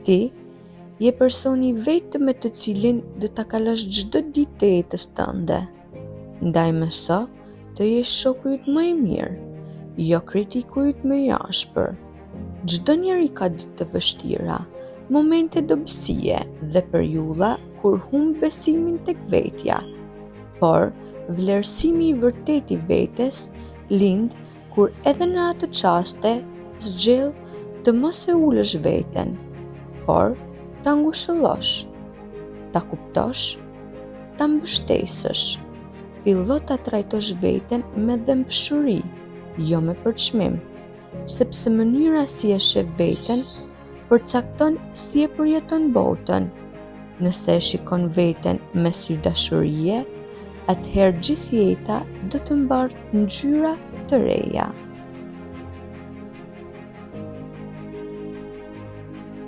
Ti je personi i vetëm me të cilin do ta kalosh çdo ditë të jetës tënde. Ndaj mëso të jesh shoku yt më i mirë, jo kritiku yt më i ashpër. Çdo njeri ka ditë të vështira, momente dobësie dhe periudha kur humb besimin tek vetja. Por, vlerësimi i vërtetë i vetes lind kur edhe në ato çaste zgjedh të mos e ulësh veten, por ta ngushëllosh, ta kuptosh, ta mbështesësh. Fillo ta trajtosh veten me dhembshuri, jo me përçmim, sepse mënyra si e sheh veten përcakton si e përjeton botën. Nëse e shikon veten me sy dashurie, atëherë gjithë jeta do të mbartë ngjyra të reja.